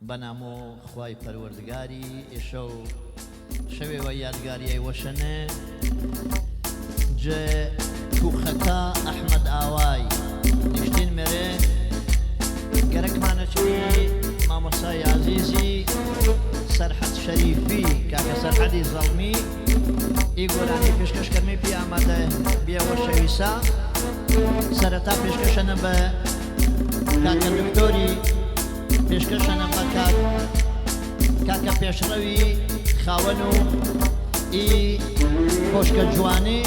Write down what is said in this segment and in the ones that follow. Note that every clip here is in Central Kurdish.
بەنامۆ خوای پەروەردگاری ئێشەو شەوێ وە یادگاریای وەشەنێ جێ کوخەکا ئەحمەد ئاوای نیشتین مێرێ گەرەکمانە چنی مامۆستای ئازیزی سەرحەد شەریفی کاکە سەرحەدی زەڵمی ئی گۆرانی پێشکەش کەرمی پی ئامادە بیە وەشەویسا سەرەتا پێشکەشەنە بە کاکە دکتۆری پێشکەشەنە بە کاک کاکە پێشڕەوی خاوەن و ئی کۆشکە جوانی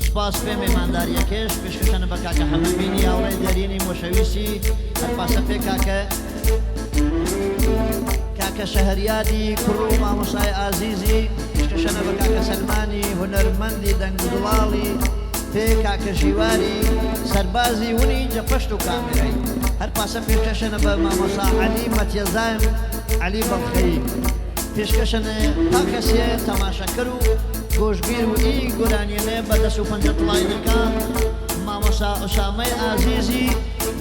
سپاس پێ مێمانداریەکەش پێشکەشەنە بە کاکە حەمەمینی هاوڕێ دێرینی مۆشەویستی هەرپاسە پێ کاکە کاکە شەهریادی کوڕ و مامۆسای ئازیزی پێشکەشەنە بە کاکە سەلمانی هونەرمەندی دەنگدڵاڵی پێ کاکە ژیواری سەربازی ونی جەپەشت و کامێرای هەر پاسە پێشکەشەنە بە مامۆسا عەلی مەتیەزایم عەلی بەڵخەیی پێشکەشەنە تا کەسێ تەماشەکەر و گۆشگیر و ئی گۆرانیەنێ بە دەس و پەنجە تڵاینەکە مامۆسا ئوسامەی ئازیزی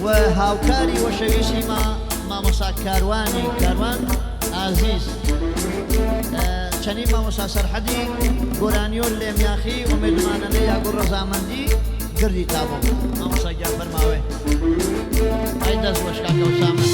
و هاوکاری وەشەویسی ما مامۆسا کاروانی کاروان ئازیز چەنی مامۆسا سەرحەدی گۆرانیۆ لێمیاخی ئومێدمانەنێ یاگو ڕەزامەندی گردی تابۆ مامۆسا گیان فەرماوێ ئەی دەست وەش کاکە ئوسامە.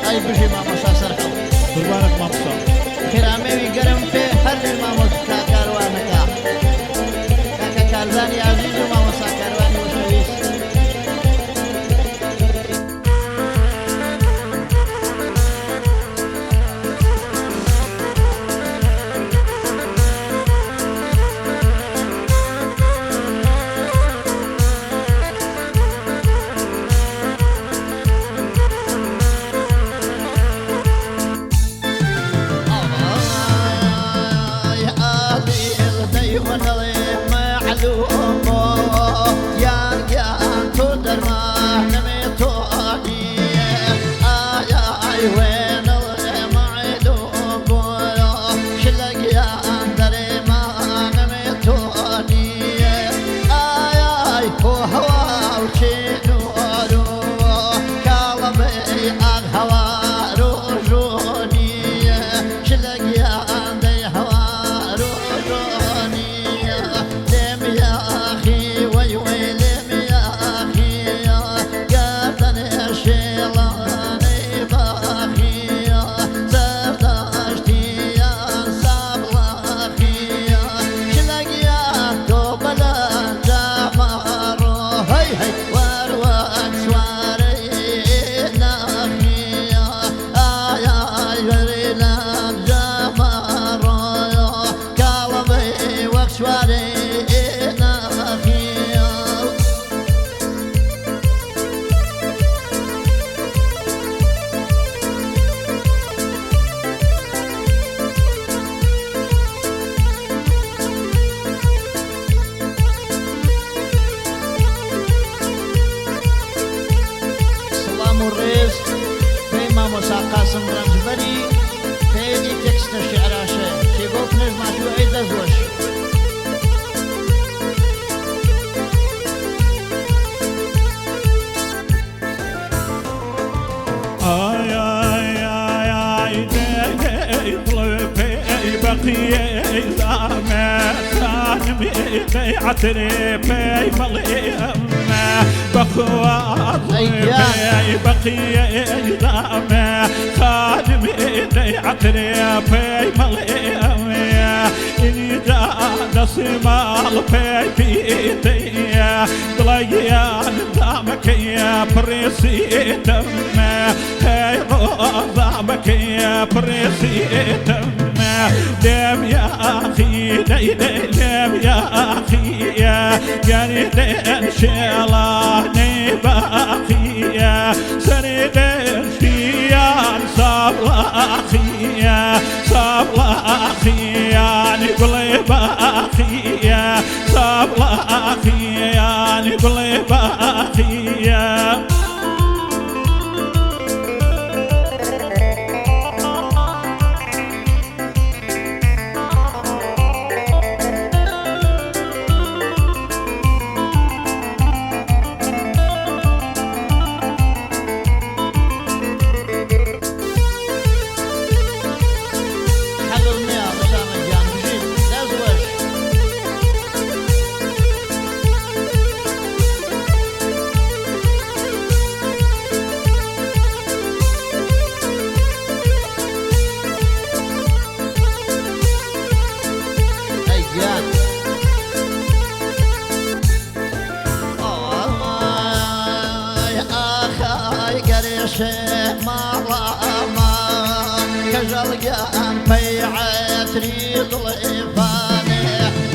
ئەی بژی مامۆستا سەرحەد. قوربانت مامۆستا. خێرامێوی گەرم پێ هەر لێ مامۆستا کاروانەکە کاکە کارزانی ئازیز و مامۆستا کاروانی وەشەویست. وەنەڵێ مەعلوم بۆ یار گیان تۆ دەرمانەمێ تۆ نییە ئای ئای وێنەڵێ مەعلوم بۆ شلە گیان دەرمانەمێ تۆ نییە ئای ئای هۆ هەوا و چێن و ئارۆ کاڵەبەی ئاغ هەوار و ژۆنییە شلە گیان دەی هەوار و ژۆنییە لێم یاخی وەی وەی لێم یاخی گەردەنێ شێڵانەی باخی سەرداشتیان سابڵاخی شلە گیان تۆ بەلەنجاماڕۆ هەی هەی وەروەک سوارەی ناخی ئای ئای وەری لەنجاماڕۆ کاڵەبەی وەک سوارەی ناخی. سڵام و ڕێز پێی مامۆسا قاسم ڕەنجبەری پێی تێکستە شیعراشە چێگۆ پنەش ماتوو ئەی دەست وەش. ئای ئای ئای ئای دەی دەی دڵ پێی بەقیەی زامە خانمی دەی عەترێ پێی بەڵێمە بەخوا ئەی گیان پێی بەقیەی زامە خانمی دەی عەترێ پێی بەڵێمە ئینجا دەسی ماڵ پێی پیتەیە دڵەگیان دامەکەیە پرێسیتەمە هەی ڕۆزامەکەیە پرێسیتەمە لێم یاخی دەی دەی لێم یاخیە گەری دێن شێڵانەی باخیە سەری دێشتیان سابڵاخیە سابڵاخیان گوڵێ باخیە سابڵاخیان گوڵێ باخیە. حەلم نییە ئوسامە گیان بژیت دەست وەش. ئەی گیان ئای ئاخای گەرێشێ ماڵامە کەژەڵگیان پەی عەتری دڵێفانێ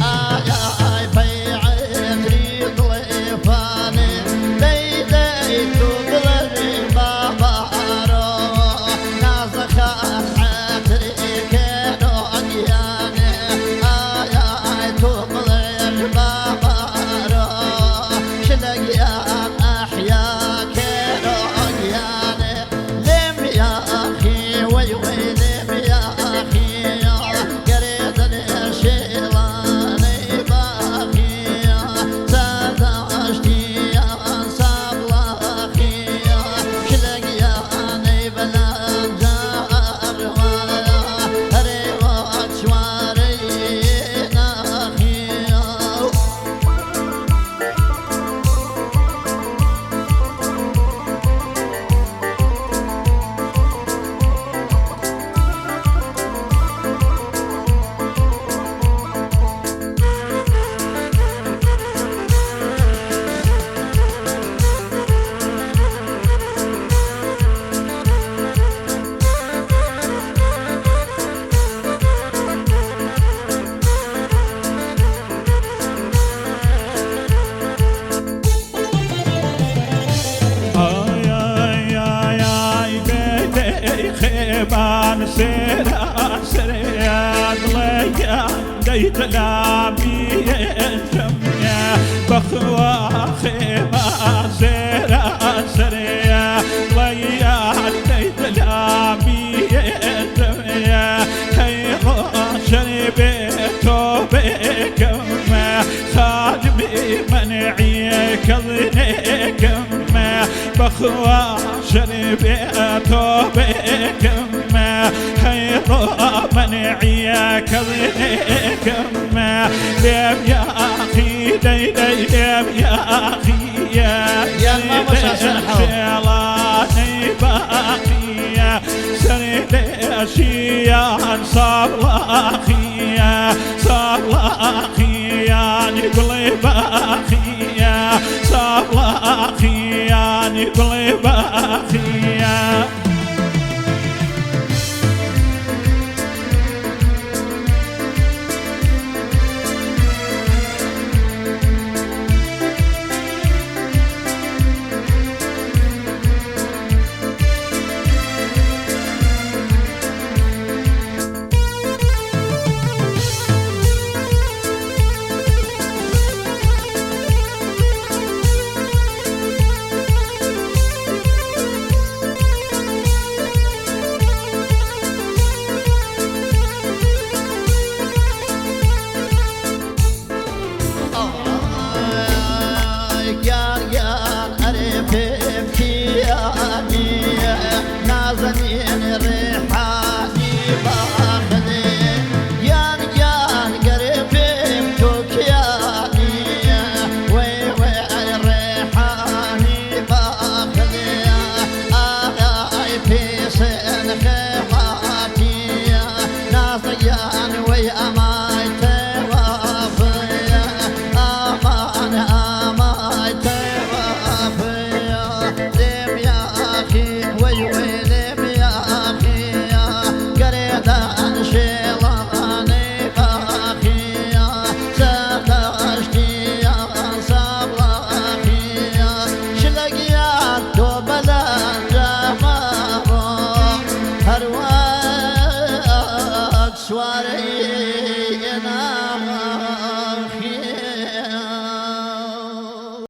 ئای ئای پەی عەتری دڵێفانێ دەی دەی تو بڵێ بابارۆ نازەخان عەتری کێنۆ گیانێ ئای ئای تو بڵێ بابارۆ شلە گیان ئەحیا کێنۆ گیانێ لێم یاخی وەی وەی لێم یاخی گەرێدەنێ شێڵانەی باخی سەرداشتیان سابڵاخی شلە گیانەی بەلەنجا ئەڕوا هەرێ وەک سوارەی ناخی. ئای ئای ئای ئای دەی دەی خێبان سێرا سەرێ دڵەیان. دەیت لابیێنم بەخوا خێما زێرە سەرەیە وەیان دەیت لابیێنم هەی ڕۆژەری بێ تۆ بێکم خادمی منعی کەڵنێکم بەخوا شەری بێ تۆ بێکم هەی ڕۆ منعی کەڵنێکم لێم یاخی دەی دەی لێم یاخی یان مامۆستا سەرحەو. شێڵانەی باقیە سەری لێشیان ساڵاخیە ساڵاخیانی گوڵی باخیە ساڵاخیانی گوڵی باخیە. ئای گیان گیان ئەرێ پێم کیانی نازەنین ڕێحانی باخدێ گیان گیان گەرێ پێم تۆ کیانی وەی وەی ئەی ڕێحانی باخدێ ئای پێسێن خێڵاتی نازەگیان وەی ئەمای تێوافەیە ئامان ئامای تێوافەیە لێم یاخی وەی وەی لێم یاخی گەرێدان شێڵانەی باخیە سەردەشتیان ساڵاخیە شلەگیان تۆ بەلەنجەمەڕۆ هەروەک سوارەی